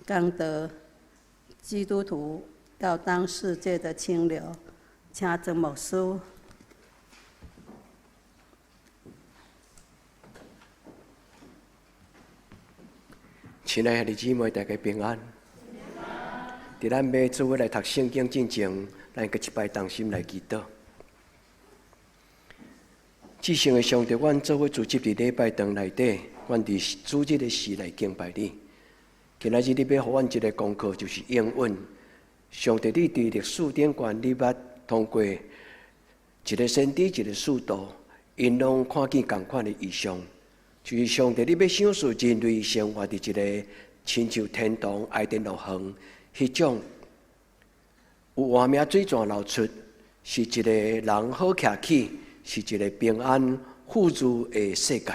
講道，基督徒要當世界的清流，請曾牧師。親愛的兄弟姊妹，大家平安。佇咱欲做伙來讀聖經進前，咱閣一擺同心來祈禱。至聖的上帝，阮做伙聚集佇禮拜堂內底，阮佇主日的時來敬拜你。今仔日你欲予阮一个功課，就是應允上帝。你佇歷史頂懸，你捌通過一个先知，一个使徒，𪜶攏看見仝款的異象。就是上帝，你欲賞賜人類生活佇一个親像天堂伊甸樂園彼種有活命水泉流出，是一个人好徛起，是一个平安富足的世界。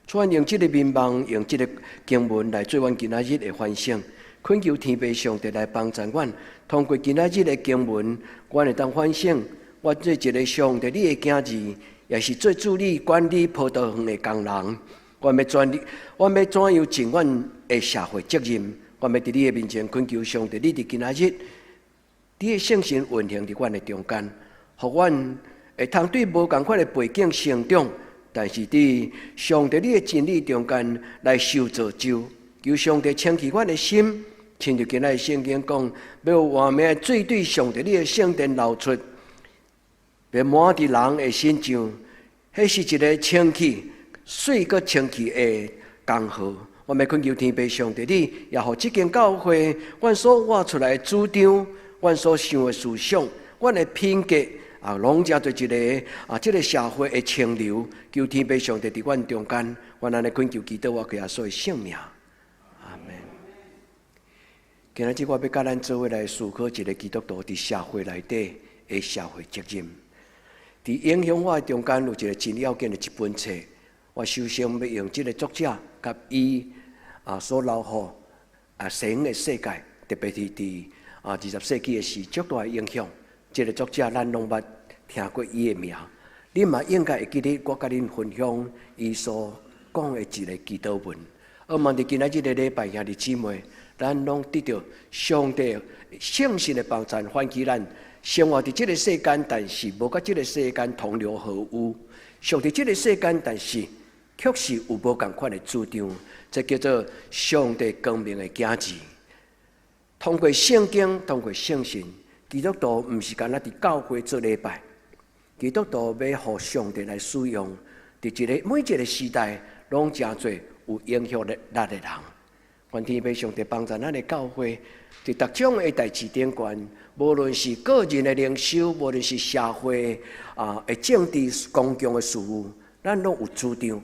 主用這个面貌，用這个經文來做阮今仔日的反省，懇求天父上帝來幫助阮。通過今仔日的經文，阮會當反省，阮做一个上帝你的囝兒，也是做主你管理葡萄園的工人。阮欲全力，阮欲怎樣盡阮的社會責任？阮欲佇你的面前懇求上帝，你佇今仔日，你的聖神運行佇阮的中間，予阮會通對無仝款的背景成長，但是佇上帝你的真理中間來受造就，求上帝清氣阮的心，親像今仔日聖經講，欲有活命的水對上帝你的聖殿流出，欲滿佇人的身上，彼是一个清氣、水閣清氣的江河。我欲懇求天父上帝，你也予這間教會，阮所活出來的主張，阮所想的思想，阮的品格啊，攏成做一个啊，這个社會的清流。求天父上帝佇阮中間，阮按呢懇求祈禱，我耶穌的聖名。阿門。今仔日我欲佮咱做伙來思考一个基督徒佇社會內底的社會責任。佇影響我的中間有一个真要緊的一本冊，我首先欲用這个作者佮伊所留予西方的世界，特別是佇20世紀的時，足大的影響。這个作者咱攏捌聽過伊的名，你嘛應該會記得我佮恁分享伊所講的一个祈禱文。而望佇今仔日个禮拜，兄弟姊妹，咱攏得著上帝聖神的幫助，喚起咱生活佇這个世間，但是無佮這个世間同流合污。屬佇這个世間，但是卻是有無仝款的主張，這叫做上帝光明的囝兒。通過聖經，通過聖神，基督徒毋是干焦佇教會做禮拜，基督徒欲予上帝來使用，佇一个每一个時代，攏成做有影響力的人。願天父上帝幫助咱的教會，佇逐種的代誌頂懸，無論是個人的靈修，無論是社會的政治公共的事務，咱攏有主張。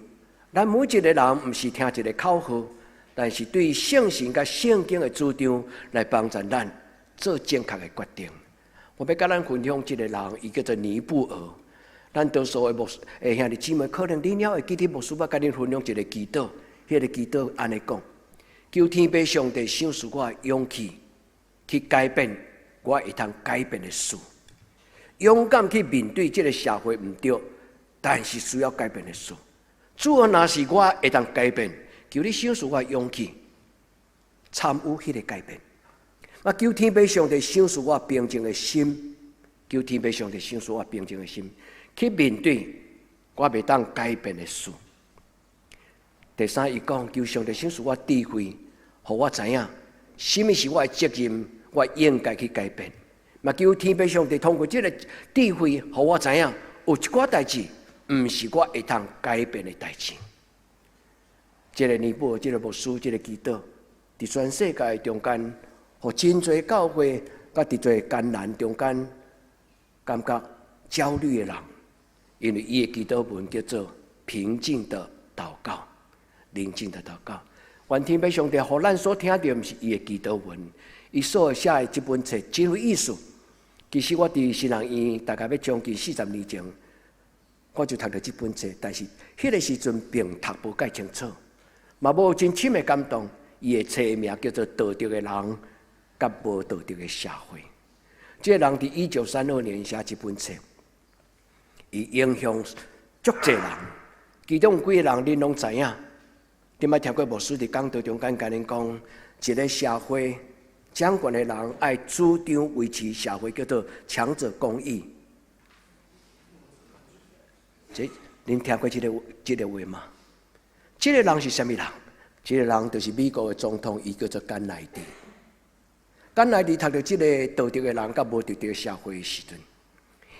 咱每一个人毋是聽一个口號，但是對聖神佮聖經的主張來幫助咱做正確的決定。我欲佮咱分享這个人，伊叫做尼布爾。咱多數的牧師兄弟姊妹，可能恁猶會記得牧師捌佮恁分享一个祈禱，彼个祈禱按呢講：求天父上帝賞賜我的勇氣，去改變我會通改變的事，勇敢去面對這个社會毋對，但是需要改變的事。主啊，若是我會當改變，求你賞賜我勇氣，參與彼个改變。啊，求天父上帝賞賜我平靜的心，求天父上帝賞賜我平靜的心，去面對我袂當改變的事。第三，伊講求上帝賞賜我智慧，予我知影，啥物是我的責任，我應該去改變。嘛，求天父上帝通過這个智慧，予我知影，有一寡代誌毋是我會通改變的代誌。這个尼布爾，這个牧師，這个祈禱，佇全世界中間，予真濟教會，佮佇濟艱難中間，感覺焦慮的人，因為伊的祈禱文叫做平靜的禱告，寧靜的禱告。願天父上帝，予咱所聽著，毋是伊的祈禱文，伊所寫的這本冊真有意思。其實我佇神學院大概欲將近40年前，我就讀著這本冊，但是彼个時陣並讀無蓋清楚，嘛無真深的感動。伊的冊名叫做《道德的人佮無道德的社會》。這个人佇1932年寫這本冊，伊影響足濟人。其中有幾个人恁攏知影，你捌聽過牧師佇講道中間共恁講，一个社會掌權的人愛主張維持社會叫做強者公義。這恁聽過這個話嗎？這個人是啥物人？這個人就是美國的總統，伊叫做甘乃迪。甘乃迪讀著這個道德的人佮無道德的社會的時陣，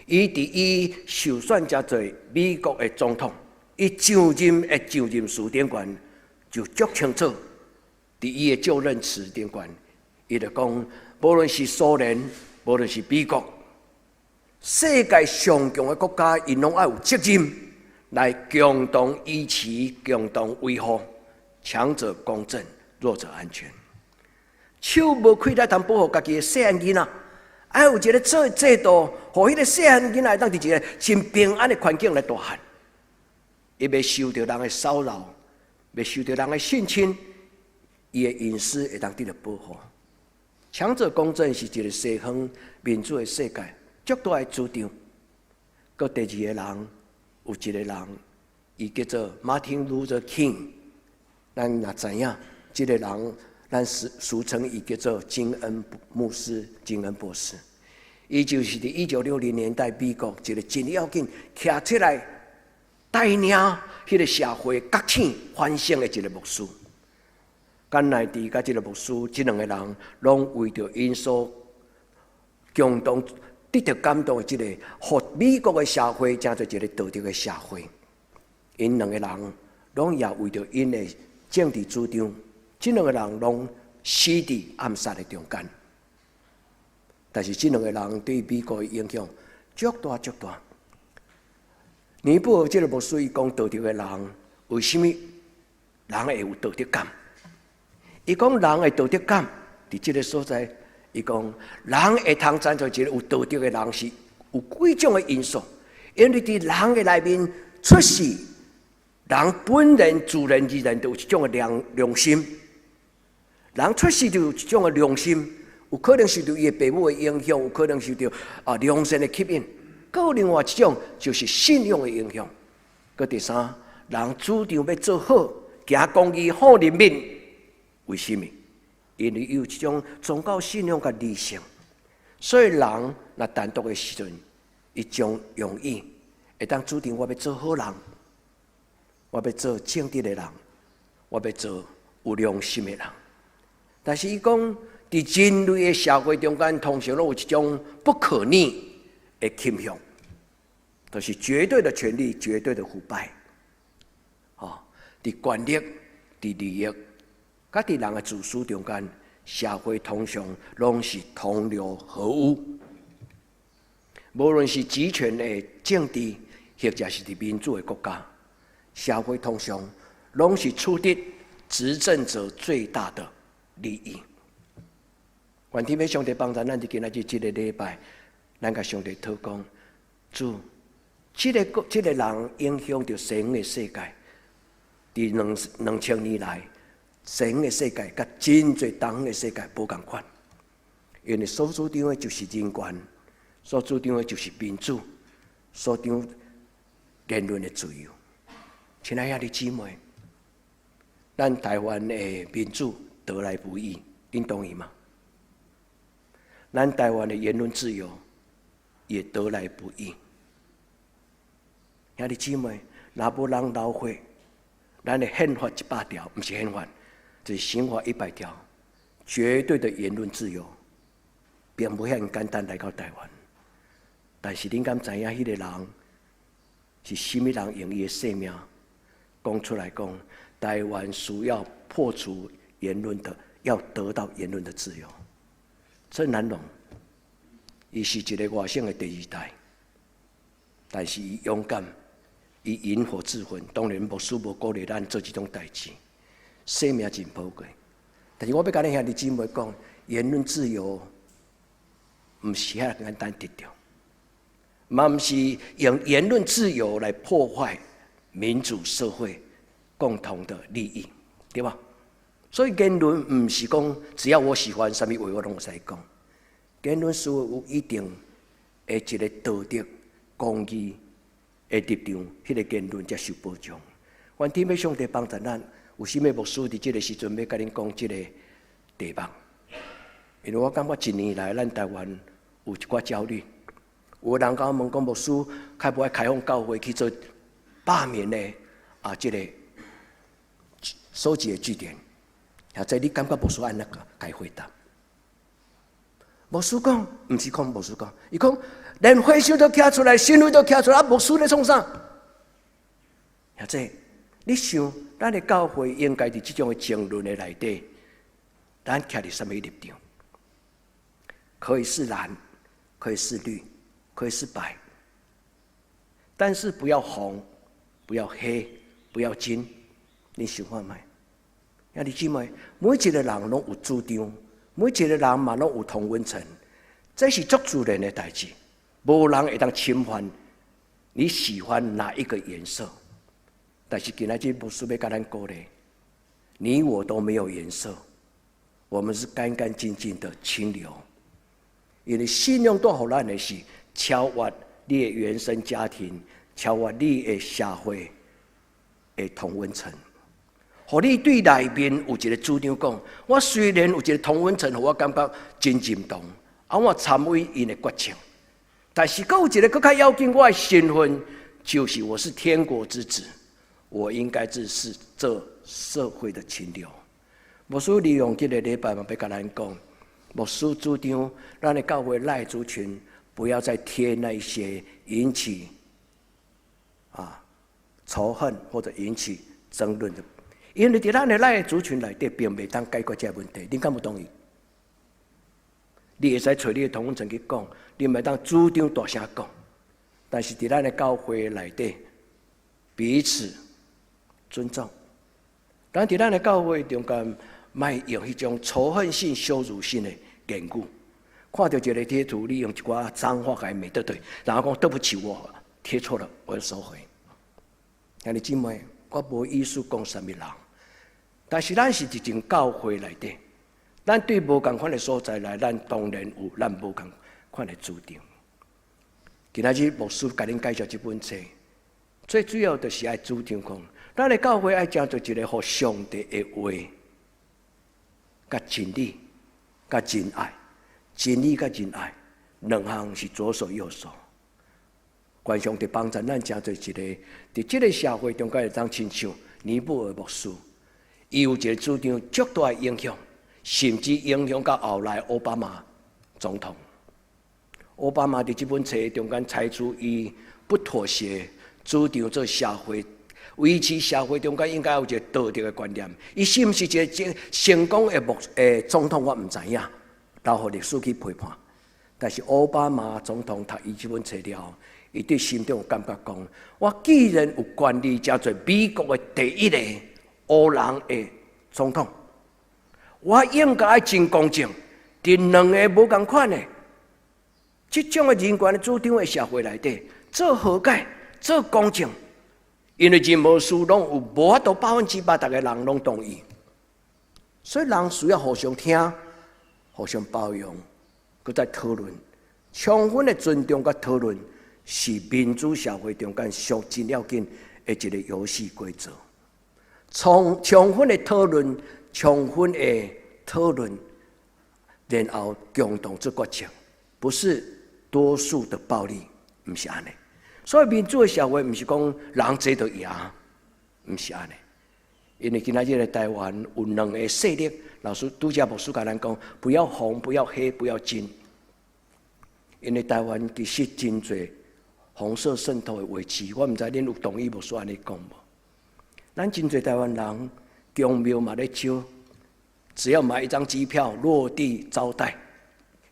伊佇伊受選成做美國的總統，伊上任的上任辭頂懸就足清楚，佇伊的就任詞頂懸，伊就講，無論是蘇聯，無論是美國，世界上強的國家，𪜶攏愛有責任來共同維持、共同維護強者公正、弱者安全。手無氣力通保護家己的細漢囡仔，愛有一個做制度，予彼個細漢囡仔會當佇一個真平安的環境來大漢，伊袂受著人的騷擾，袂受著人的性侵，伊的隱私會當得著保護。強者公正是一個西方民主的世界足大的主張。閣第二個人，有一個人，伊叫做馬丁路德金。咱若知影，這個人，咱俗稱伊叫做金恩牧師、金恩博士。伊就是佇1960年代美國一個真要緊，徛出來帶領彼個社會覺醒反省的一個牧師。甘乃迪佮這個牧師，這兩個人攏為著𪜶所共同得著感動的這個，予美國的社會成做一個道德的社會。𪜶兩個人攏也為著𪜶的政治主張，這兩個人攏死佇暗殺的中間。但是這兩個人對美國的影響足大足大。尼布爾這個牧師伊講道德的人，為啥物人會有道德感？伊講人的道德感，佇這個所在，伊講人會通成做一個有道德的人，是有幾種的因素。因為佇人的內面出世，人本人自然而然就有一種的良心。人出世就有一種的良心，有可能受著伊的父母的影響，有可能受著良善的吸引。閣有另外一種就是信仰的影響。閣第三，人主張欲做好，行公義，好人民。為啥物？因為有一種宗教信仰佮理性，所以人若單獨的時陣，伊將容易會當主張我欲做好人，我欲做正直的人，我欲做有良心的人。但是伊講，佇人類的社會中間，通常攏有一種不可逆的傾向，就是絕對的權力、絕對的腐敗。哦，佇權力、佇利益，佮佇人的自私中間，社會通常攏是同流合污。無論是集權的政治，或者是佇民主的國家，社會通常攏是取得執政者最大的利益。願天父上帝幫助咱，佇今仔日這個禮拜，咱共上帝禱告，主，這個人影響著西方的世界，佇2000年來，西方的世界佮真濟東方的世界無仝款，因為所主張的就是人權，所主張的就是民主，所主張言論的自由。親愛兄弟姊妹，咱台灣的民主得來不易，恁同意嗎？咱台灣的言論自由也得來不易。兄弟姊妹，若無人流血，咱的憲法一百條，毋是憲法，就是刑法100條，絕對的言論自由，並無遐爾簡單來到台灣。但是恁敢知影彼個人是啥物人用伊的性命講出來講，台灣需要破除言論的，要得到言論的自由。鄭南榕，伊是一個外省的第二代，但是伊勇敢，伊引火自焚。當然牧師無鼓勵咱做這種代誌，生命真寶貴。但是我欲共恁兄弟姊妹講，言論自由毋是遐簡單得著，嘛毋是用言論自由來破壞民主社會共同的利益，對吧？所以言論毋是講只要我喜歡，啥物話我攏會使講。言論需要有一定的一個道德、公義的立場，彼個言論才受保障。願天父上帝幫助咱，有啥物牧師佇這個時陣欲共恁講這個題題目，因為我感覺一年來，咱台灣有一寡焦慮。有人共我問講，牧師，較無愛開放教會去做罷免的啊？這個收集的據點，或者你感覺牧師按怎共伊回答？牧師講，毋是講牧師講，伊講連和尚都徛出來，神父都徛出來，啊，牧師咧創啥？或者你想，咱的教會應該佇這種的爭論的內底，咱徛佇啥物立場？可以是藍，可以是綠，可以是白，但是不要紅，不要黑，不要金。你想看覓？兄弟姊妹，每一個人攏有主張，每一個人嘛攏有同溫層，這是足自然的代誌，無人會當侵犯你喜歡哪一個顏色。但是今仔日牧師欲共咱鼓勵，你我都沒有顏色，我們是乾乾淨淨的清流。因為信仰帶予咱的是超越你的原生家庭，超越你的社會的同溫層。予你對內面有一個主張講，我雖然有一個同溫層，予我感覺真認同，啊，我參與𪜶的決策，但是閣有一個閣較要緊，我的身份就是我是天國之子，我應該是這社會的清流。牧師利用這個禮拜嘛，欲共咱講，牧師主張，咱的教會內族群不要再貼那些引起仇恨或者引起爭論的，因為佇咱的內族群內底，並袂當解決這個問題。恁敢有同意？你會使揣你的同溫層去講，你袂當主張大聲講，但是佇咱的教會內底，彼此尊重。咱佇咱的教會中間，莫用彼種仇恨性、羞辱性的言語。看著一個貼圖，你用一寡髒話共伊罵對對，然後講對不起，我貼錯了，我要收回。兄弟姊妹，我無意思講啥物人，但是咱是一間教會內底，咱對無仝款的所在來，咱當然有咱無仝款的主張。今仔日牧師共恁介紹這本冊，最主要就是愛主張講，咱的教會愛成做一個予上帝的話，佮真理、佮真愛、真理佮真愛，兩項是左手右手。願上帝幫助咱成做一個，佇這個社會中間會當親像尼布爾牧師，伊有一個主張，足大的影響，甚至影響到後來奧巴馬總統。奧巴馬佇這本冊中間採取伊不妥協，主張做社會維持社會中間應該有一個道德的觀念。伊是毋是一個成成功的牧的總統，我毋知影，留予歷史去批判。但是奧巴馬總統讀伊這本冊了，伊對心中有感覺講：我既然有權利成做美國的第一個黑人的總統，我應該愛真公正，佇兩个無仝款的這種的人權的主張的社會內底，做和解、做公正，因為任何事攏有無法度100%逐个人攏同意，所以人需要互相聽、互相包容，閣再討論，充分的尊重佮討論，是民主社會中間上真要緊的一個遊戲規則。充充分的討論，充分的討論，然後共同做決策，不是多數的暴力，毋是按呢。所以民主的社會毋是講人濟就贏，毋是按呢。因為今仔日的台灣有兩個勢力，老師拄才牧師共咱講，不要紅，不要黑，不要金。因為台灣其實真濟紅色滲透的位置，我毋知恁有同意牧師按呢講無？咱真濟台灣人，宮廟嘛咧招，只要買一張機票，落地招待，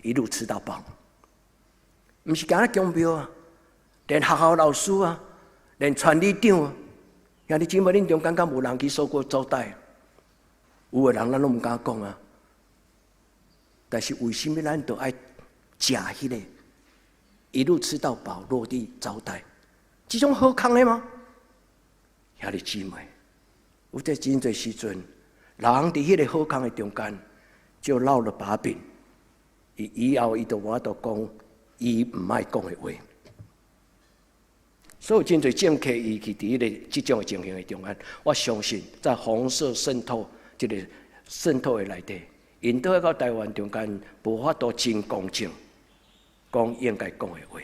一路吃到飽。毋是干焦宮廟啊，連學校老師啊，連傳理長啊，兄弟姊妹，恁中間敢無人去受過招待？有的人咱攏毋敢講啊。但是為啥物咱都愛食彼個一路吃到飽，落地招待，這種好康的嗎？兄弟姊妹，有這真濟時陣，人佇彼個好康的中間就落了把柄，伊以後伊就無法度講伊毋愛講的話。所以真濟政客伊去佇彼個這種的情形的中間，我相信在紅色滲透這個滲透的內底， 𪜶倒來到台灣中間，無法度真公正講應該講的話，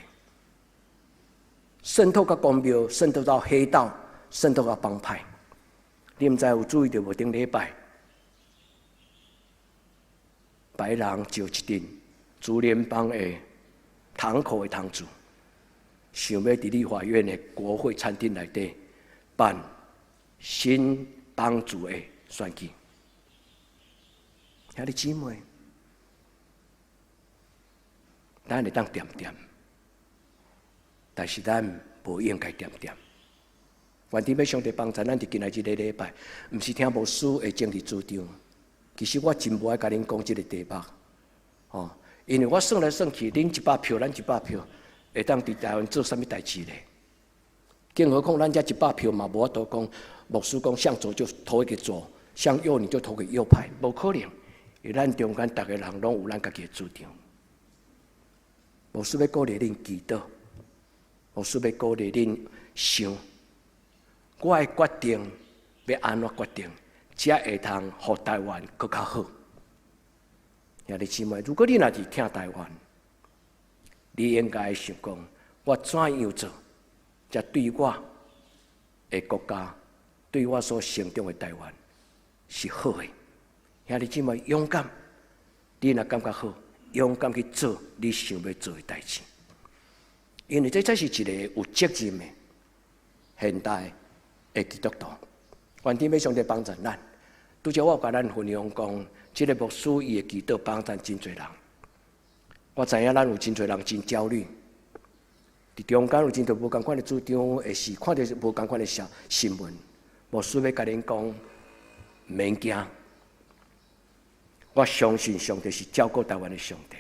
滲透到公廟，滲透到黑道，滲透到幫派。你毋知有注意著無？頂禮拜，白人召一陣竹聯幫的堂口的堂主，想欲佇立法院的國會餐廳內底辦新幫主的選舉。兄弟姊妹，咱會當恬恬，但是咱無應該恬恬。願天欲上帝幫助咱，佇今仔這个禮拜，毋是聽牧師的政治主張。其實我真無愛共恁講這个題目，吼，因為我算來算去，恁一百票，咱一百票，會當佇台灣做啥物代誌咧？更何況咱這一百票嘛，無法度講，牧師講向左就投給左，向右你就投給右派，無可能。因為咱中間逐个人攏有咱家己的主張。牧師欲鼓勵恁祈禱，牧師欲鼓勵恁想，我的決定欲按怎決定，才會通予台灣閣較好。兄弟姊妹，如果你若是疼台灣，你應該想講，我怎樣做，才對我的國家，對我所成長的台灣是好的。兄弟姊妹，勇敢，你若感覺好，勇敢去做你想欲做的代誌，因為這才是一個有責任的現代的基督徒。願天欲上帝幫助咱。拄才我有共咱分享講，這个牧師伊的祈禱幫助真濟人。我知影咱有真濟人真焦慮，佇中間有真濟無仝款的主張，會是看著無仝款的小新聞。牧師欲共恁講，免驚。我相信上帝是照顧台灣的上帝。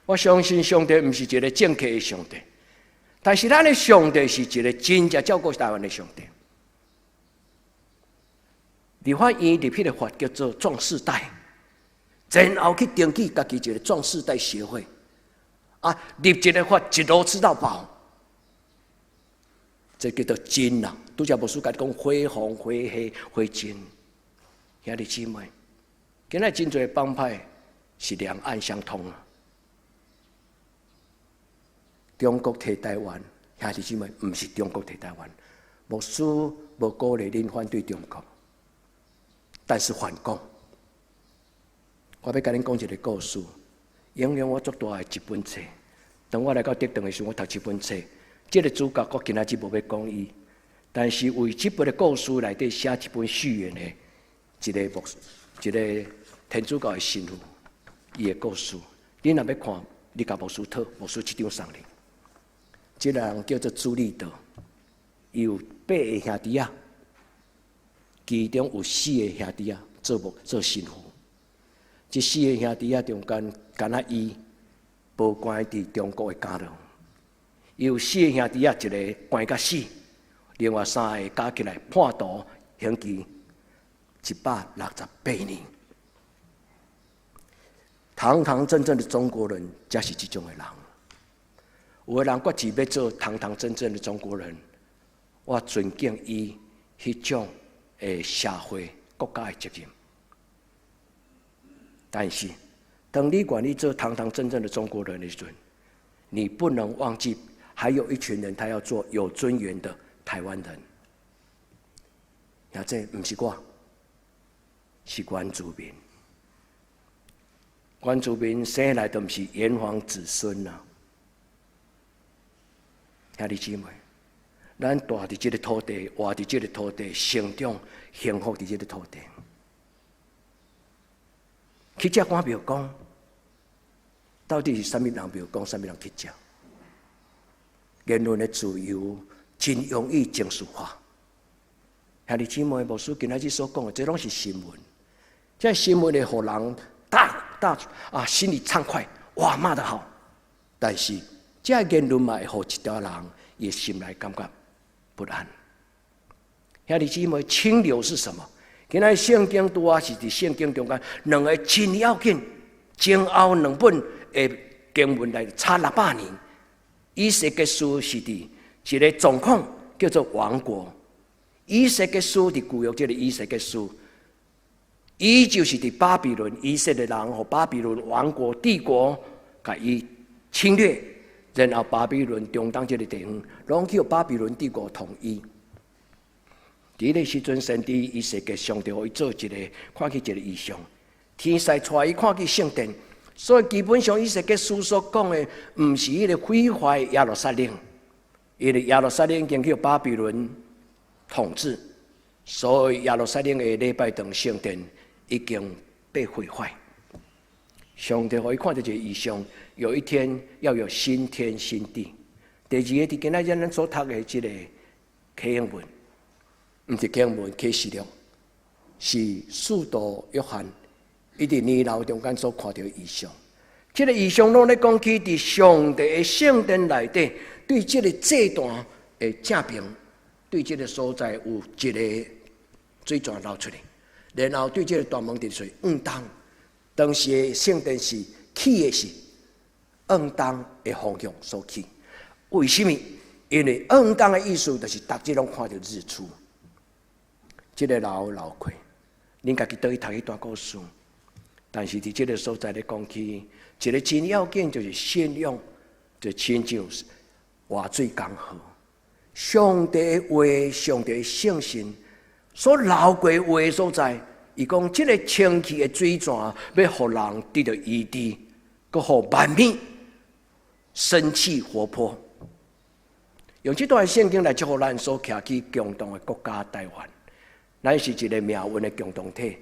我相信上帝毋是一个政客的上帝，但是咱的上帝是一个真正照顧台灣的上帝。立法院立彼个法叫做壯世代，然後去登記家己一个壯世代協會，啊，立一个法一路吃到飽，這叫做真啊！拄才牧師共你講火紅、火黑、火真，兄弟姊妹，今仔真濟幫派是兩岸相通啊！中國提台灣，兄弟姊妹，毋是中國提台灣，牧師無鼓勵恁反對中國，但是反共。我欲共恁講一个故事，影響我足大的一本冊。當我來到竹塘的時陣，我讀這本冊，這个主角我今仔日無欲講伊，但是為這本的故事內底寫這本序言的一个牧師，一个天主教的神父，伊的故事，你若欲看，你共牧師討，牧師這張送你。這个人叫做朱立德，伊有八个兄弟仔，其中有四个兄弟仔做牧做神父。這四个兄弟仔中間，干焦伊無關佇中國的監牢。伊有四个兄弟仔，一个關甲死，另外三个加起來判徒刑期168年。堂堂正正的中國人，才是這種的人。有的人決志欲做堂堂正正的中國人，我尊敬伊彼種的社會國家的責任。但是，當你願意做堂堂正正的中國人的時陣，你不能忘記，還有一群人，他要做有尊嚴的台灣人。這毋是我，是原住民。原住民生來都毋是炎黃子孫啊！兄弟姊妹，咱蹛佇這个土地，活佇這个土地，成長幸福佇這个土地。乞食趕廟公，到底是啥物人廟公，啥物人乞食？言論的自由真容易情緒化。兄弟姊妹，牧師今仔日所講的，這攏是新聞。這新聞會予人大大啊，心裡暢快，哇，罵得好。但是，這言論嘛會予一寡人伊心內感覺不安。兄弟姊妹，清流是什麼？今仔聖經拄仔是佇聖經中間兩个真要緊，前後兩本的經文內差600年。以西結書是佇一个狀況叫做亡國。以西結書佇舊約這个以西結書，伊就是佇巴比倫以色列人予巴比倫王國帝國共伊侵略，然後巴比倫中東這个地方攏去予巴比倫帝國統一。佇彼个時陣，先知以西結上帝予伊做一個看見一個異象，天使帶伊看見聖殿，所以基本上以西結書所講的，毋是彼個毀壞耶路撒冷，因為耶路撒冷已經去予巴比倫統治，所以耶路撒冷的禮拜堂聖殿已經被毀壞。上帝予伊看著一個異象，有一天要有新天新地。第二个，佇今仔日咱所讀的這个啟應文，毋是啟應文啟示錄，是使徒約翰伊佇年老中間所看著的異象。這个異象攏咧講起佇上帝的聖殿內底，對這个祭壇的正爿，對這个所在有一个水泉流出來，然後對這个大門佇說向東。當時的聖殿是起的是向東的方向所起。為什麼？因為向東的意思就是逐日攏看著日出。這个樓流過，恁家己倒去讀彼段故事。但是佇這个所在咧講起，一个真要緊就是信仰，就親像活水江河。上帝的話，上帝的聖神所流過話的所在，伊講這个清氣的水泉，欲予人得著醫治，閣予萬民生氣活潑。用這段聖經來祝福咱所徛起共同的國家台灣。咱是一个命運的共同體，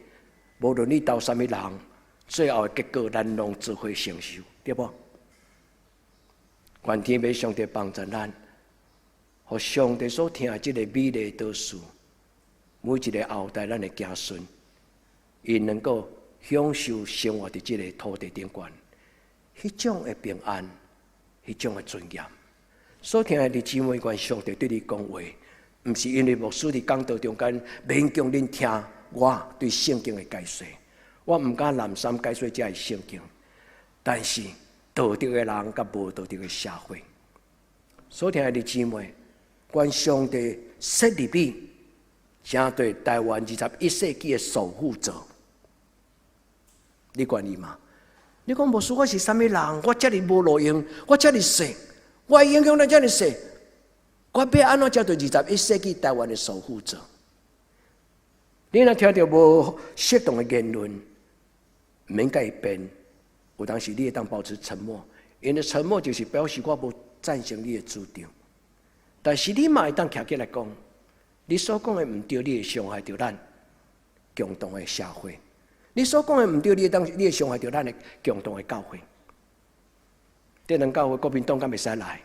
無論你投啥物人，最後的結果咱攏做伙承受，對無？願天父上帝幫助咱，予上帝所疼這个美麗島嶼，每一个後代咱的子孫，𪜶能夠享受生活佇這个土地頂懸，彼種的平安，彼種的尊嚴。所疼的弟姊妹，願上帝對你講話，毋是因為牧師佇講道中間勉強恁聽我對聖經的解說，我毋敢濫三解說這个聖經，但是道德的人佮無道德的社會，所疼的弟姊妹，願上帝設立你，成做台灣21世紀的守護者，你願意嗎？你講牧師，我是啥物人？我遮爾無路用，我遮爾細，我影響力遮爾細，我欲按怎才做21世紀台灣的守護者？你若聽著無適當的言論，毋免共伊辯。有當時你會當保持沉默，因為沉默就是表示我無贊成你的主張。但是你嘛會當徛起來講，你所講的毋對，你會傷害著咱共同的社會。你所講的毋對，你會傷害著咱的共同的教會。這兩教會國民黨敢袂使來？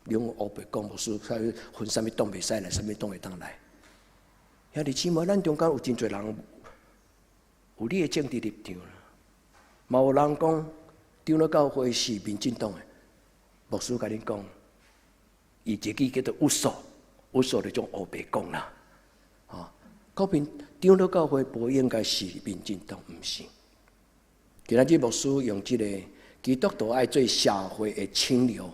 你用烏白講，牧師分啥物黨袂使來，啥物黨會當來？兄弟姊妹，咱中間有真濟人有你的政治立場啦，嘛有人講長老教會是民進黨的，牧師共恁講，伊這句叫做烏索，烏索就種烏白講啦，吼，國民長老教會無應該是民進黨，毋是。今仔日牧師用這個基督徒愛做社會的清流，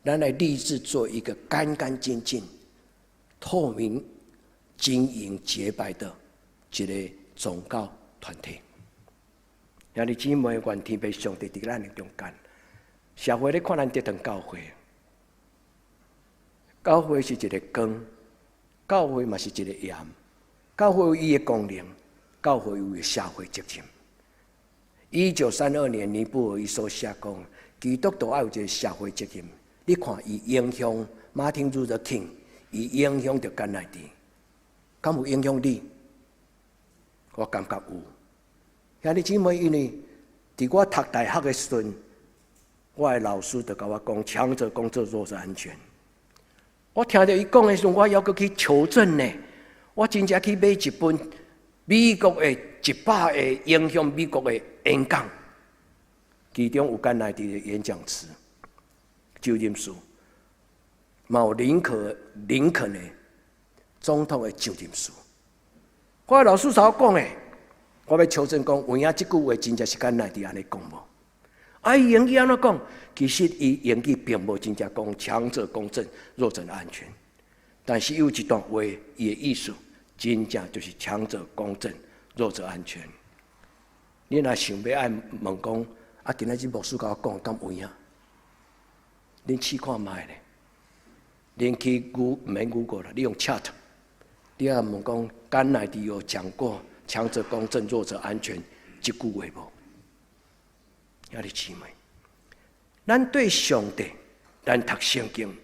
咱來立志做一個乾乾淨淨、透明、晶瑩潔白的一個宗教團體。兄弟姊妹，願天父上帝佇咱的中間，社會咧看咱這間教會，教會是一個光，教會嘛是一個鹽，教會有伊的功能，教會有伊的社會責任。1932年，尼布爾伊所寫講，基督徒愛有一個社會責任。你看，伊影響馬丁路德金，伊影響著甘乃迪，敢有影響你？我感覺有。兄弟姊妹，因為佇我讀大學的時陣，我的老師就共我講：強者公正，弱者安全。我聽著伊講的時陣，我猶閣去求證呢。我真正去買一本美國的100個影響美國的演講，其中有甘乃迪的演講詞、就任書，嘛有林肯的總統的就任書。我的老師所講的，我欲求證講，有影這句話真正是甘乃迪按呢講無？啊，伊英語按怎講？其實伊英語並無真正講強者公正，弱者安全。但是有一段話，伊的意思真正就是強者公正，弱者安全。你若想欲愛問講，啊，今仔日牧師共我講，敢有影？恁試看覓咧？恁去谷毋免 Google 啦，你用 Chat，你仔問講，甘迺迪有講過強者公正，弱者安全這句話無？兄弟姊妹，咱對上帝，咱讀聖經，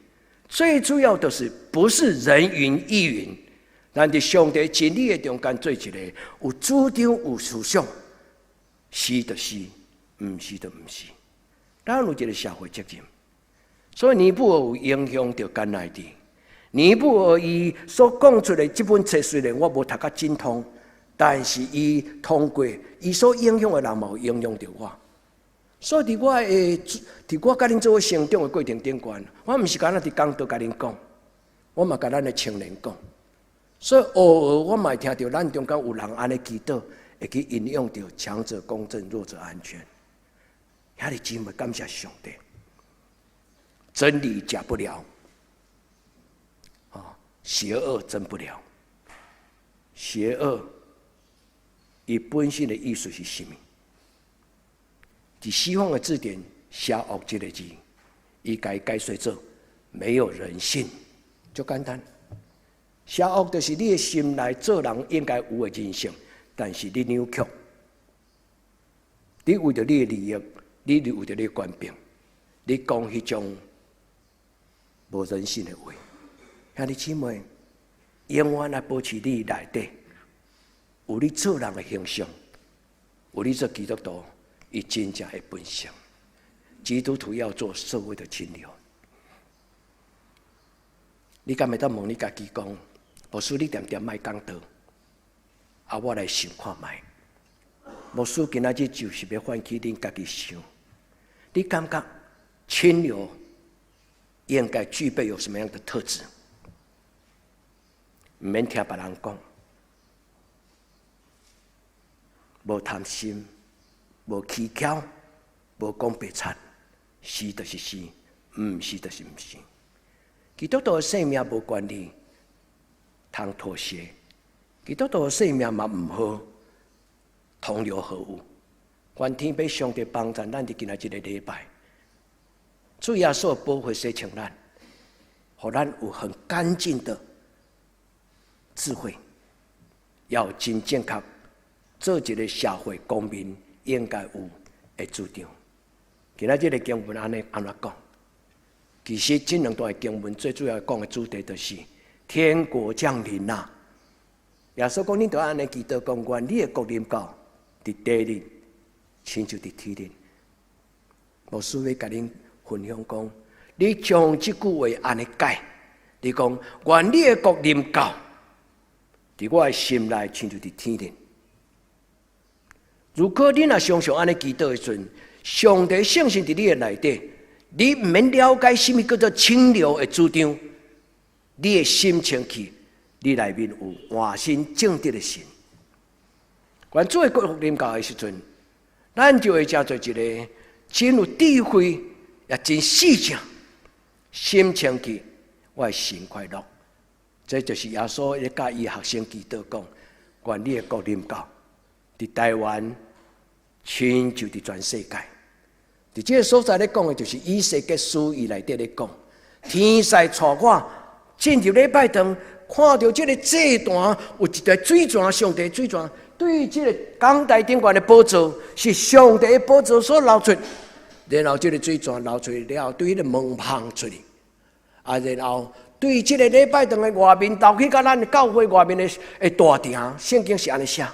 最主要就是不是人云亦云。咱佇上帝真理的中間做一个有主張、有思想，是就是，毋是就毋是。咱有一个社會責任，所以尼布爾有影響著甘迺迪。尼布爾伊所講出來這本冊，雖然我無讀甲精通，但是伊通過伊所影響的人嘛有影響著我。所以佇我佮恁做伙成長的過程頂懸，我毋是干焦佇講道共恁講，我嘛共咱的青年講。所以偶爾我嘛會聽著咱中間有人按呢祈禱，會去引用著強者公正，弱者安全。兄弟姊妹，感謝上帝，真理假不了，啊，邪惡真不了。邪惡，伊本身的意思是啥物？佇西方的字典，邪惡這个字，伊共伊解釋做沒有人性，足簡單。邪惡就是你的心內做人應該有的人性，但是你扭曲，你為著你的利益，你為著你的權柄，你講彼種無人性的話。兄弟姊妹，永遠來保持你內底有你做人的形象，有你做基督徒伊真正的本性。基督徒要做社會的清流。你敢會當問你家己講，牧師你定定莫講道，啊，我來想看覓。牧師今仔日就是欲喚起恁家己想，你感覺清流應該具備有什麼樣的特質？毋免聽別人講，無貪心，無取巧，無講白賊，是就是是，毋是就是毋是。基督徒的生命無權利通妥協，基督徒的生命嘛毋好同流合污。願天父上帝幫助咱佇今仔這个禮拜，主耶穌的寶血洗清咱，予咱有很乾淨的智慧，要真正確做一个社會公民應該有的主張。今仔這个經文按呢按怎講？其實這兩段經文最主要講的主題就是天國降臨啦。耶穌講，恁著按呢祈禱講，願你的國臨到，佇地裡，親像佇天頂。牧師欲共恁分享講，你將這句話按呢解，你講願你的國臨到，佇我的心內，親像佇天頂。如果你若常常按呢祈禱的時陣，上帝聖神佇你的內底，你毋免了解啥物叫做清流的主張，你的心清氣，你內面有換新正直的神。願主的國臨到的時陣，咱就會成做一个真有智慧，也真細正，心清氣，我的心快樂。這就是耶穌咧教伊學生祈禱講：願你的國臨到，佇台灣，親像佇全世界。佇這个所在咧講的，就是以西結書伊內底咧講，天使帶我進入禮拜堂，看著這个祭壇有一條水泉，上帝水泉，對這个講臺頂懸的寶座，是上帝的寶座所流出，然後這个水泉流出了後，對彼个門縫出去，啊，然後對這个禮拜堂的外面，流去到咱教會外面的大廳，聖經是按呢寫。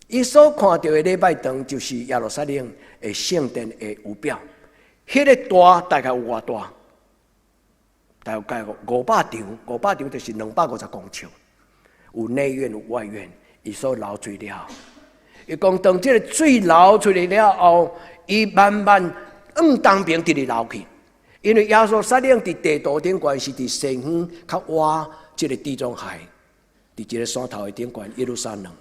伊所看著的禮拜堂就是耶路撒冷的聖殿的儀表，彼个大大概有偌大？大概500丈，500丈就是250公尺，有內院有外院。伊所流出了，伊講當這个水流出來了後，伊慢慢往東邊直直流去，因為耶路撒冷佇地圖頂懸是佇西方較倚這个地中海，佇一个山頭的頂懸耶路撒冷。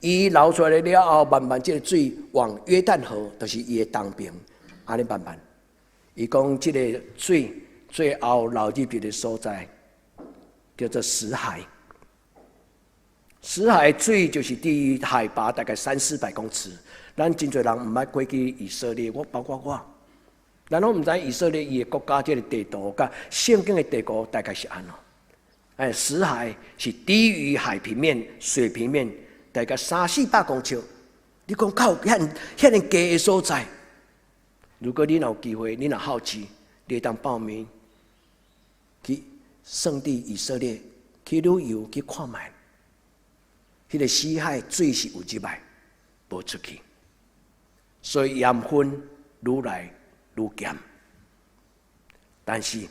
伊流出來了後，慢慢這个水往約旦河，就是伊的東邊，按呢慢慢。伊講這个水最後流入一个所在，叫做死海。死海水就是低於海拔大概三四百公尺。咱真濟人毋捌過去以色列，我包括我，咱攏毋知以色列伊的國家這个地圖，佮聖經的地圖大概是按怎。哎，死海是低於海平面水平面大概三四百公尺。你講靠遐遐爾低的所在，如果你若有機會，你若好奇，你會當報名去聖地以色列去旅遊去看覓。彼個死海水是有入來，無出去，所以鹽分愈來愈鹹。但是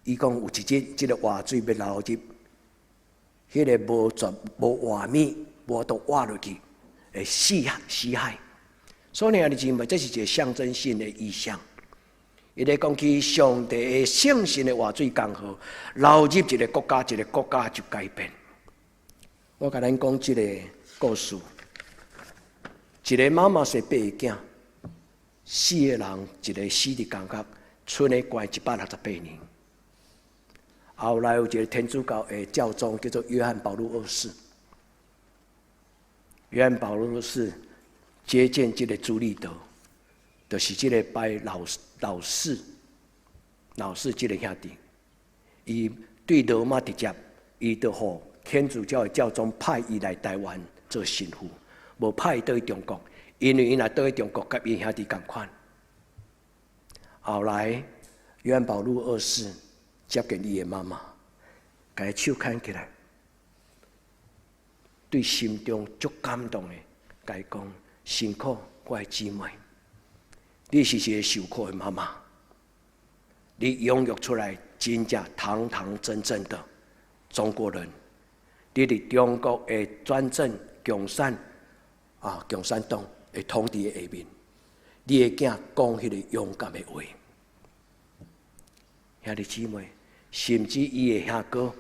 伊講有一日，這個活水欲流入，彼個無絕無活物，無法度活落去，會死死海。所以兄弟姊妹，這是一個象徵性的意象。伊咧講起上帝的聖神的活水江河流入一個國家，一個國家就改變。我共恁講這個故事：一個媽媽生八個囝，四個人一个死佇監獄，賰咧關168年。後來有一個天主教的教宗叫做約翰保祿二世，約翰保祿二世接見這個朱立德，就是這個拜老老四老四這個兄弟，伊對羅馬直接，伊就予天主教的教宗派伊來台灣做神父，無派伊倒去中國，因為伊若倒去中國，佮𪜶兄弟仝款。後來約翰保祿二世接見伊的媽媽，共伊手牽起來，對心中足感動的，共伊講：辛苦我的姊妹，你是一個受苦的媽媽，你養育出來真正堂堂正正的中國人。你佇中國的專政共產啊，共產黨的統治的下面，你的囝講彼個勇敢的話，兄弟姊妹，甚至伊的兄哥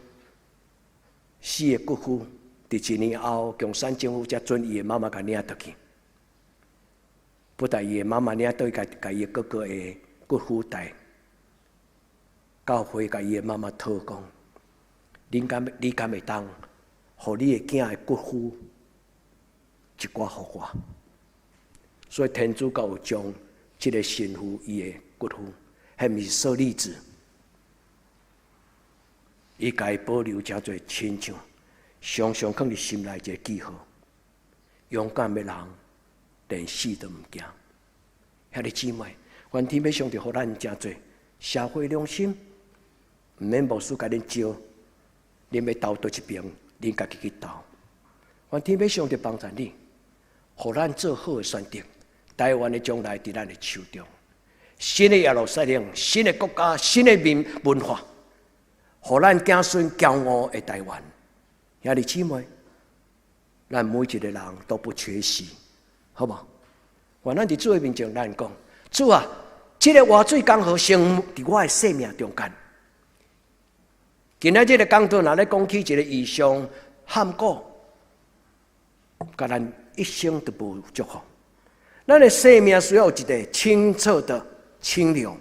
四个骨夫，佇一年後，共產政府才准伊的媽媽共領轉去。不但伊的媽媽領轉去，共伊的哥哥的骨夫帶，教會共伊的媽媽討講：恁敢你敢會當？予你的囝的骨灰一寡予我，所以天主教有將這个神父伊的骨灰，彼毋是舍利子，伊共伊保留成做親像，常常囥佇心內一个記號。勇敢的人連死都毋驚。兄弟姊妹，願天父上帝予咱誠濟社會良心，毋免牧師共恁招，恁欲投佗一爿，恁家己去投。願天父上帝幫助你，予咱做好的選擇。台灣的將來佇咱的手中，新的耶路撒冷，新的國家，新的民文化，予咱子孫驕傲的台灣。兄弟姊妹，咱每一个人都不缺席，好無？願咱佇主的面前，咱講，主啊，這个活水江河先佇我的生命中間。今仔這个講道，若咧講起一个異象喊鼓，共咱一生都無祝福。咱的生命需要一个清澈的清流。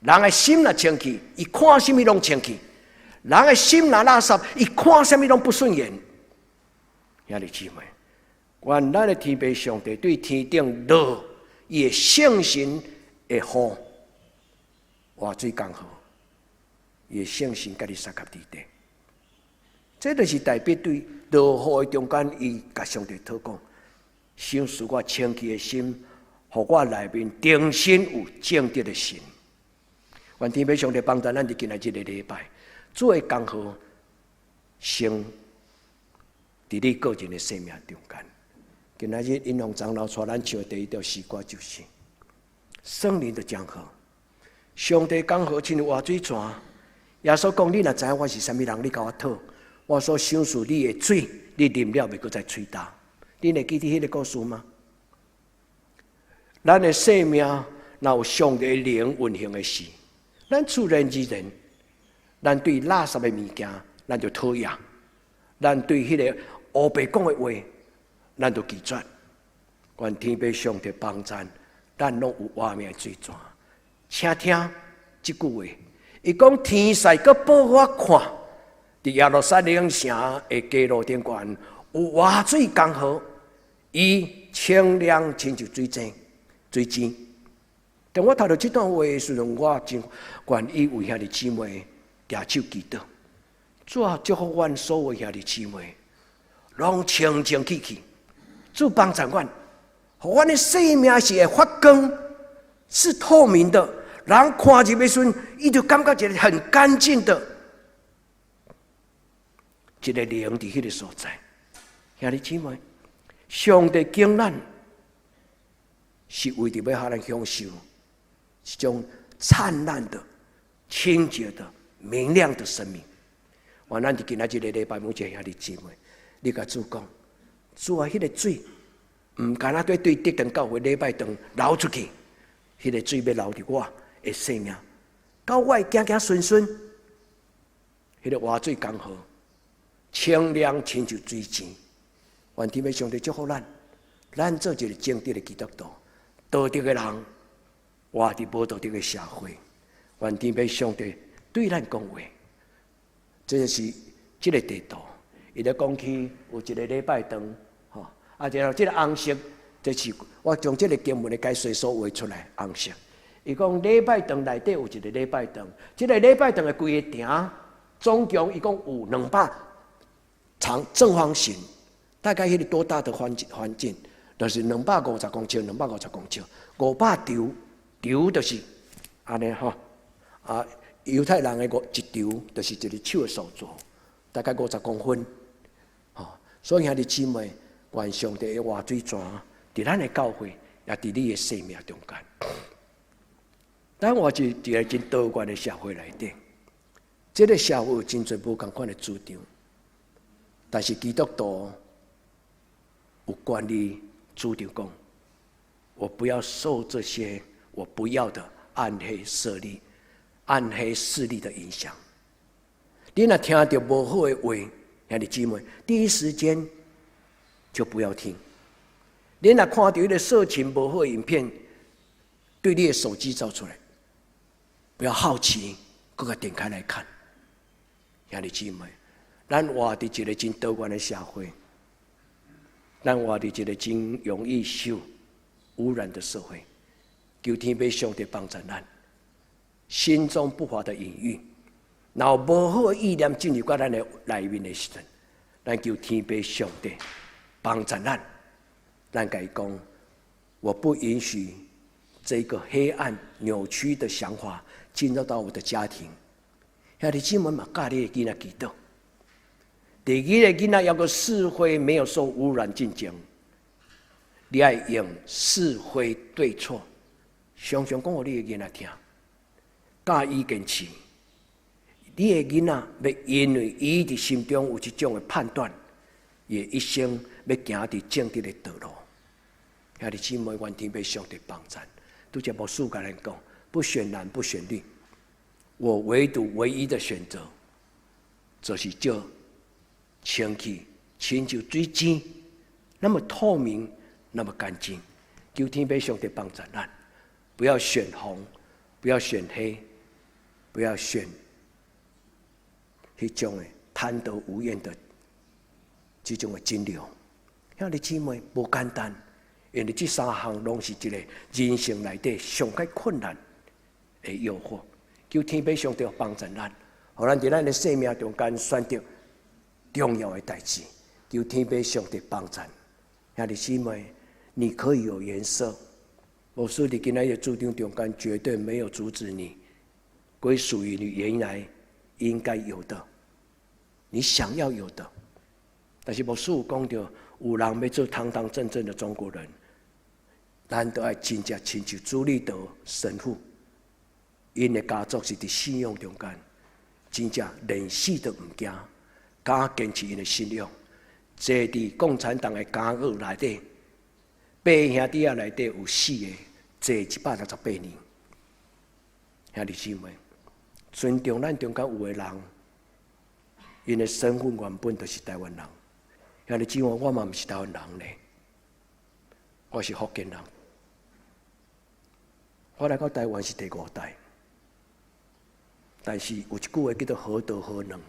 人的心若清氣，伊看啥物攏清氣；人的心若垃圾，伊看啥物攏不順眼。兄弟姊妹，願咱的天父上帝對天頂落伊的聖神的雨，活水江河，伊的聖神佮你相佮佇底。這就是代表對落雨的中間，伊共上帝禱告，賞賜我清氣的心，予我內面重新有正直的心。願天父上帝幫助咱佇今仔這个禮拜，主的江河先佇你個人的生命中間。今仔日英雄長老帶咱唱的第一條詩歌就是聖靈的江河，上帝江河親像活水泉。耶穌講：你若知影我是啥物人，你共我討，我所賞賜你的水，你啉了袂閣再喙焦。你會記得彼个故事嗎？咱的生命若有上帝靈運行的時，咱自然而然，咱對垃圾的物件，咱就討厭；咱對彼个烏白講的話，咱就拒絕。願天父上帝幫贊，咱攏有活命的水泉。請聽這句話，伊講天使閣報我看，佇佇耶路撒冷城的街路頂懸有活水江河，伊清涼親像水井、水井。當我讀著這段話的時陣，我真願意為兄弟姊妹舉手祈禱。主啊，祝福阮所有兄弟姊妹，攏清清氣氣，主幫助阮，予阮的生命是會發光，是透明的，人看入的時陣，伊就感覺一個很乾淨的一個靈佇彼個所在。兄弟姊妹，上帝揀咱是為著欲予咱享受一種燦爛的、清潔的、明亮的生命。願咱佇今仔這個禮拜，每一個兄弟姊妹，你共主講，主啊，彼個水毋干焦對對德堂教會禮拜堂流出去，彼個水欲留佇我的生命，到我的子子孫孫，彼個活水江河，清涼親像水井。願天父上帝祝福咱，咱做一個正直的基督徒，道德的人，活佇無道德的社會。願天父上帝對咱講話。這就是這個地圖，伊咧講起有一個禮拜堂，吼，啊，然後這個紅色，這是我將這個經文的解說所畫出來紅色。伊講禮拜堂內底有一個禮拜堂，這個禮拜堂的規个埕總共伊講有200長正方形，大概彼個多大的環境，就是250公尺，250公尺，500尺，尺就是按呢吼，啊。猶太人的五一尺就是一個手的數字，大概50公分，吼。所以兄弟姊妹，願上帝的活水泉，佇咱的教會，也佇你的生命中間。咱活佇一個真多元的社會內底，這個社會有真濟無仝款的主張，但是基督徒有權利主張講，我不要受這些我不要的暗黑勢力、暗黑勢力的影響。你若聽著無好的話，兄弟姊妹，第一時間就不要聽。你若看著彼個色情無好的影片，對你的手機照出來，不要好奇，閣共點開來看。兄弟姊妹，咱活佇一個真多元的社會，咱活佇一個真容易受污染的社會，求天父上帝幫助咱，心中不法的隱欲，然後無好的意念進入到咱的內面的時陣，咱求天父上帝幫助咱，咱共伊講，我不允許這個黑暗扭曲的想法進入到我的家庭。兄弟姊妹嘛，教你的囡仔祈禱。佇你的囡仔猶閣是非沒有受污染進前，你愛用是非對錯，常常講予你的囡仔聽，教伊堅持。你的囡仔欲因為伊佇心中有這種的判斷，伊的一生欲行佇正直的道路。兄弟姊妹，願天父上帝幫助。拄才牧師共咱講，不選藍不選綠，我唯獨唯一的選擇，就是這清氣親像水井，那麼透明，那麼乾淨。求天父上帝幫助咱，不要選紅，不要選黑，不要選彼種的貪得無厭的這種的金流。兄弟姊妹，無簡單，因為這三項攏是一個人生內底上較困難的誘惑。求天父上帝幫助咱，予咱佇咱的生命中間選擇重要的代誌。求天父上帝幫助。兄弟姊妹，你可以有顏色。牧師佇今仔日主張中間絕對沒有阻止你歸屬於你原來應該有的，你想要有的。但是牧師有講著，有人欲做堂堂正正的中國人，咱都愛真正親像朱立德神父，𪜶的家族是佇信仰中間，真正連死都毋驚，敢堅持𪜶的信仰。坐佇共產黨的監獄內底，八兄弟仔內底有四個坐168年。兄弟姊妹，尊重咱中間有的人，𪜶的身份原本就是台灣人。兄弟姊妹，我嘛毋是台灣人呢，我是福建人。我來到台灣是第五代，但是有一句話叫做何德何能，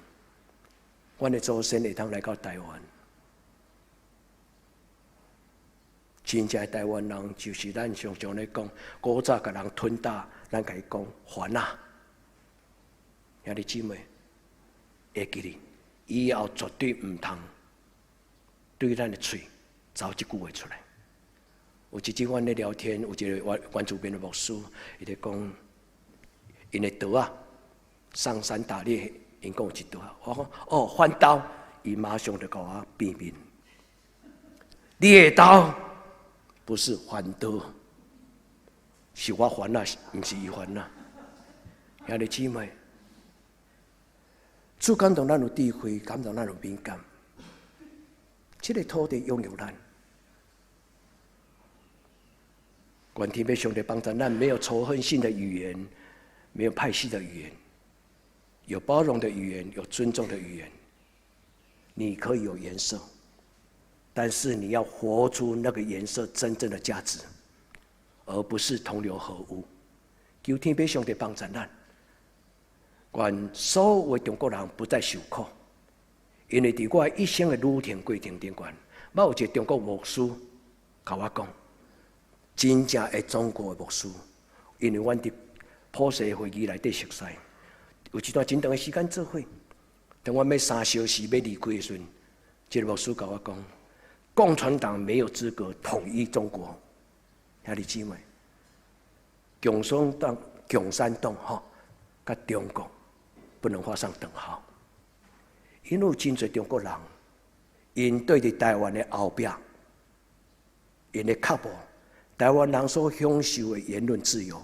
阮的祖先會通來到台灣。真正的台灣人就是咱常常咧講，古早共人吞打，咱共伊講番仔。兄弟姊妹，會記得以後絕對毋通對咱的喙走這句話出來。有一次阮咧聊天，有一個原住民的牧師，伊咧講，𪜶的刀仔上山打獵，𪜶講有一刀仔。我講哦，番刀，伊馬上就共我變面。獵刀不是番刀，是我番仔，毋是伊番仔。兄弟姊妹，主感動咱有智慧，感動咱有敏感。這個土地擁有咱。願天父上帝幫助咱，沒有仇恨性的語言，沒有派系的語言，有包容的語言，有尊重的語言。你可以有顏色，但是你要活出那個顏色真正的價值，而不是同流合污。求天父上帝幫助咱，願所有的中國人不再受苦，因為佇我一生的旅程過程頂懸，捌有一個中國牧師共我講。真正的中國的牧師，因為阮佇普世會議內底熟似，有一段真長的時間做伙。當阮欲3小時欲離開的時陣，這個牧師共我講：共產黨沒有資格統一中國。兄弟姊妹，共產黨、共產黨吼，佮中國不能畫上等號。因為有真濟中國人，𪜶對佇台灣的後壁，𪜶的腳步。台灣人所享受的言論自由，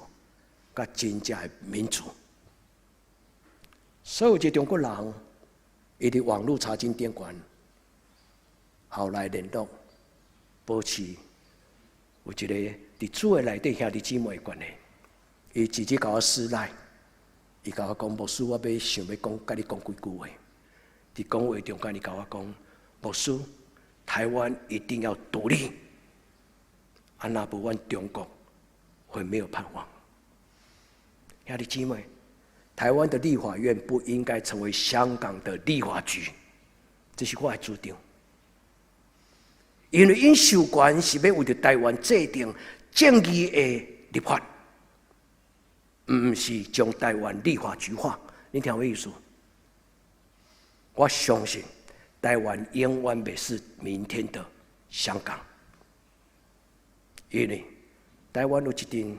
佮真正的民主。所有這中國人，伊佇網路查經頂懸，後來聯絡，保持有一個佇主的內底兄弟姊妹的關係。伊直接共我私賴，伊共我講，牧師，我欲想欲講，共你講幾句話。佇講話中間，伊共我講，牧師，台灣一定要獨立。啊，若無阮中國會沒有盼望。兄弟姊妹，台灣的立法院不應該成為香港的立法局，這是我的主張。因為𪜶授權是欲為著台灣制定正義的立法，毋是將台灣立法局化。你聽我意思？我相信台灣永遠袂是明天的香港。因為台灣有一陣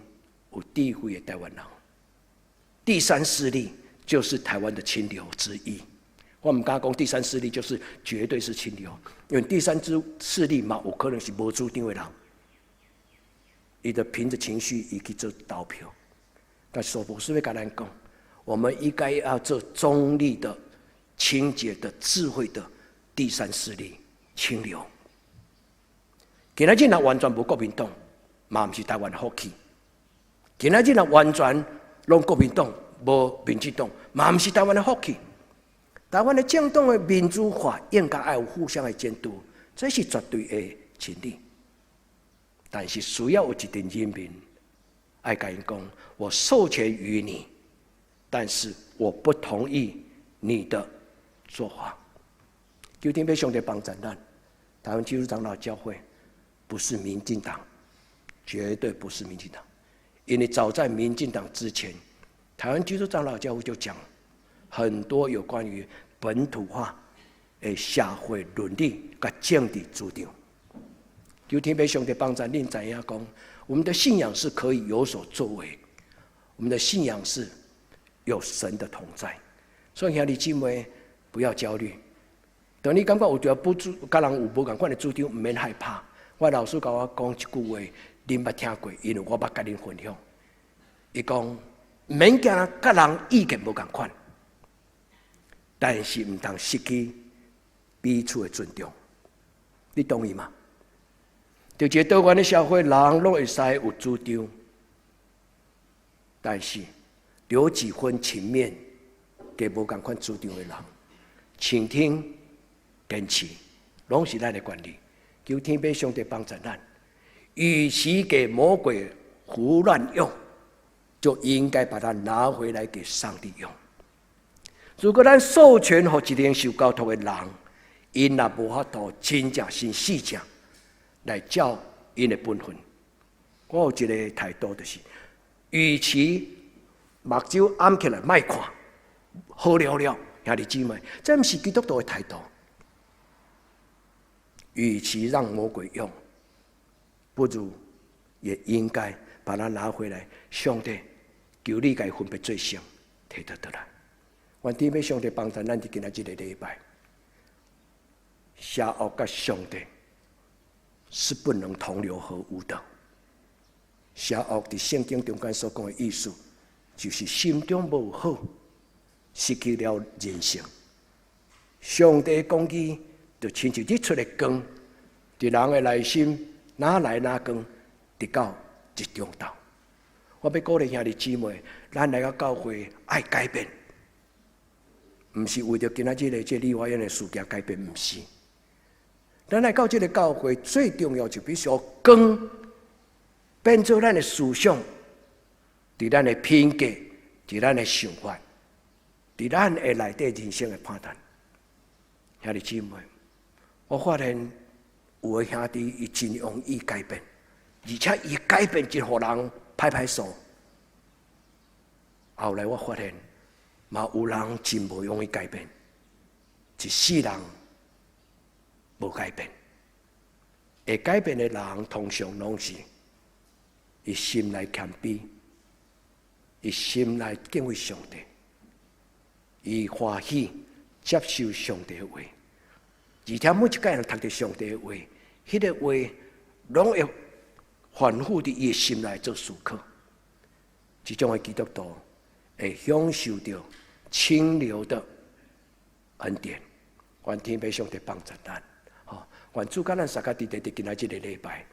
有智慧的台灣人，第三勢力就是台灣的清流之一。我毋敢講第三勢力就是絕對是清流，因為第三支勢力嘛有可能是無主張的人，伊就憑著情緒伊去做投票。但是牧師欲共咱講，我們應該要做中立的、清潔的、智慧的第三勢力清流。今仔日若完全無國民黨，嘛毋是台灣的福氣。今仔日若完全攏國民黨，無民進黨，嘛毋是台灣的福氣。台灣的政黨的民主化應該愛有互相的監督，這是絕對的真理。但是需要有一陣人民愛共𪜶講，我授權於你，但是我不同意你的做法。求天父上帝幫助咱，台灣基督長老教會不是民進黨，絕對不是民進黨，因為早在民進黨之前，台灣基督長老教會就講很多有關於本土化的社會倫理佮政治主張。求天父上帝幫助恁知影講，我們的信仰是可以有所作為，我們的信仰是有神的同在。所以兄弟姊妹不要焦慮，當你感覺有著不主，佮人有無仝款的主張，毋免害怕。我老師共我講一句話，恁捌聽過，因為我捌共恁分享。伊講毋免驚，佮人意見無仝款，但是毋通失去彼此的尊重。你同意嗎？佇一個多元的社會，人攏會使有主張，但是留幾分情面給無仝款主張的人，傾聽、堅持，攏是咱的權利。求天父上帝幫助咱，與其給魔鬼胡亂用，就應該把它拿回來給上帝用。如果咱授權予一個受交託的人，𪜶若無法度真正信死正來照𪜶的本分，我有一個態度就是，與其目睭掩起來莫看，好了了，兄弟姊妹，這毋是基督徒的態度。與其讓魔鬼用，不如也應該把它拿回來。上帝，求你共伊分別做聖，提得倒來。願天父上帝幫助咱佇今仔這個禮拜，邪惡佮上帝是不能同流合污的。邪惡佇聖經中間所講的意思，就是心中無好，失去了人性。上帝公義就親像日出的光，佇人的內心哪來哪光，直到日中晝。我欲鼓勵兄弟姊妹，咱來到教會愛改變，毋是為著今仔日的這立法院的事件改變，毋是。咱來到這个教會，最重要就必須光變做咱的思想，佇咱的品格，佇咱的想法，佇咱的內底人生的判斷。兄弟姊妹，我發現有的兄弟伊真容易改變，而且伊改變就予人拍拍手。後來我發現，嘛有人真無容易改變，一世人無改變。會改變的人，通常攏是伊心內謙卑，伊心內敬畏上帝，伊歡喜接受上帝的話，而且每一個人讀著上帝的話，彼個話攏會反覆佇伊的心內做思考。這種的基督徒會享受著清流的恩典。願天父上帝幫助咱，吼！願主佮咱相佮佇佇今仔這个禮拜，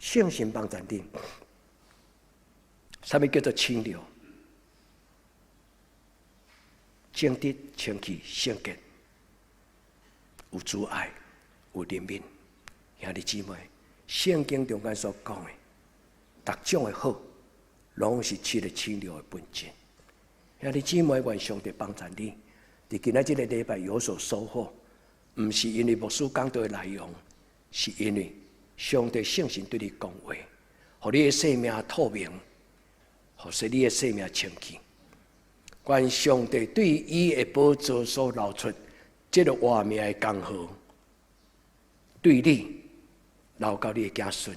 聖神幫助恁。啥物叫做清流？正直、清氣、聖潔，有慈愛，有憐憫。兄弟姊妹，聖經中間所講的，逐種的好，攏是這個清流的本質。兄弟姊妹，願上帝幫助你，佇今仔這个禮拜有所收穫，毋是因為牧師講道的內容，是因為上帝聖神對你講話，予你的生命透明，予使你的生命清氣。願上帝對伊的寶座所流出這个活命的江河，對你流到你的子孫，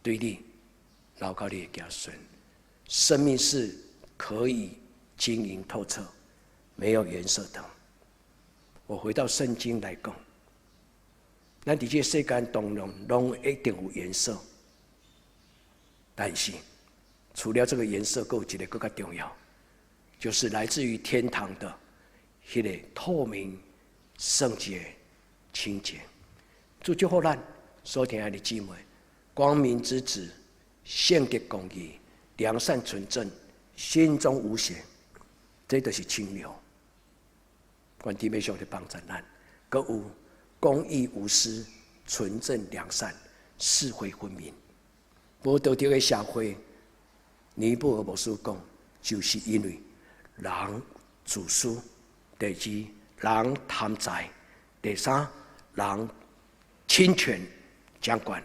對你流到你的子孫。生命是可以晶瑩透徹，沒有顏色的。我回到聖經來講，咱佇這個世間當中，攏一定有顏色，但是除了這個顏色，閣有一個閣較重要，就是來自於天堂的彼個透明、聖潔、清潔。主祝福咱所聽的姊妹，光明之子，聖潔公義、良善純正，心中無邪，這就是清流。願天父上帝幫助咱，閣有公義無私、純正良善、是非分明。無道德的社會，尼布爾牧師講，就是因為人自私；第二，人貪財；第三，人侵權掌權。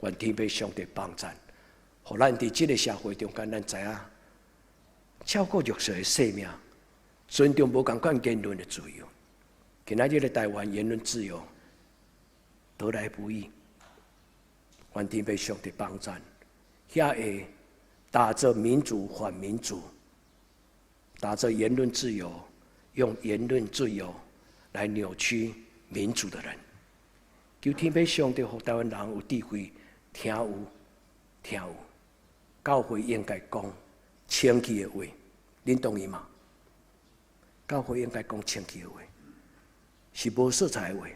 願天父上帝幫助，予咱佇這个社會中間，咱知影照顧弱勢的生命，尊重無仝款言論的自由。今仔日的台灣言論自由得來不易，願天父上帝幫助，遐個打着民主反民主，打着言論自由，用言論自由來扭曲民主的人，求天父上帝予台灣人有智慧，聽有聽有，教會應該講清氣的話，恁同意嗎？教會應該講清氣的話，是無色彩的話，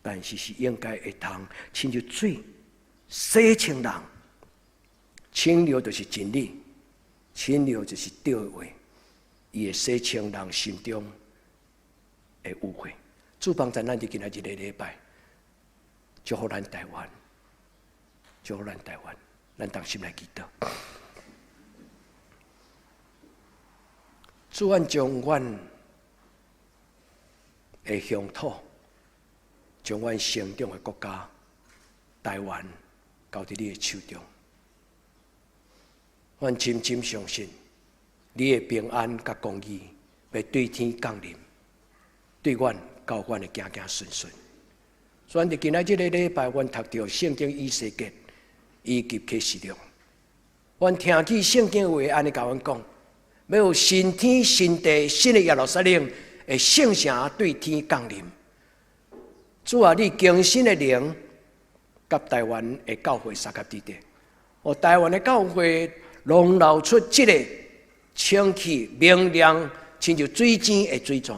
但是是應該會通親像水洗清人，清流就是真理，清流就是對的話，伊會洗清人心中的污穢。主幫助咱佇今仔日個禮拜，祝福咱台灣，祝福咱台灣，咱同心來祈禱。主，阮將阮的鄉土，將阮成長的國家台灣交佇你的手中。阮深深相信，你的平安佮公義欲對天降臨，對阮到阮的子子孫孫。所以，佇今仔這個禮拜，阮讀著聖經以西結以及啟示錄，阮聽見聖經話按呢共阮講，欲有新天新地、新的耶路撒冷的聖城對天降臨。主啊，你更新的靈，佮台灣的教會相佮佇咧，予台灣的教會攏流出這个清氣明亮，親像水井的水泉，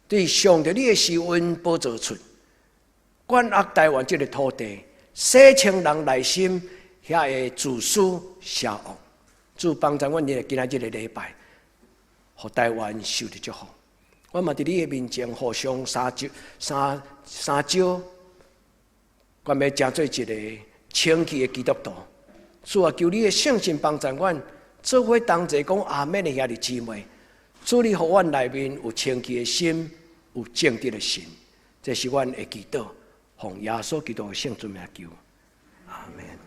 對上帝你的施恩寶座出，管轄台灣這个土地，洗清人內心遐个自私邪惡。主幫助阮今仔這个禮拜，予台灣受著祝福。我嘛佇你的面前互相三招三三招，願欲成做一个清氣的基督徒。主啊，求你的聖神幫助阮，做伙同齊講阿們的兄弟姊妹。主你予阮內面有清氣的心，有正直的心，這是阮的祈禱，奉耶穌基督的聖尊名求，阿們。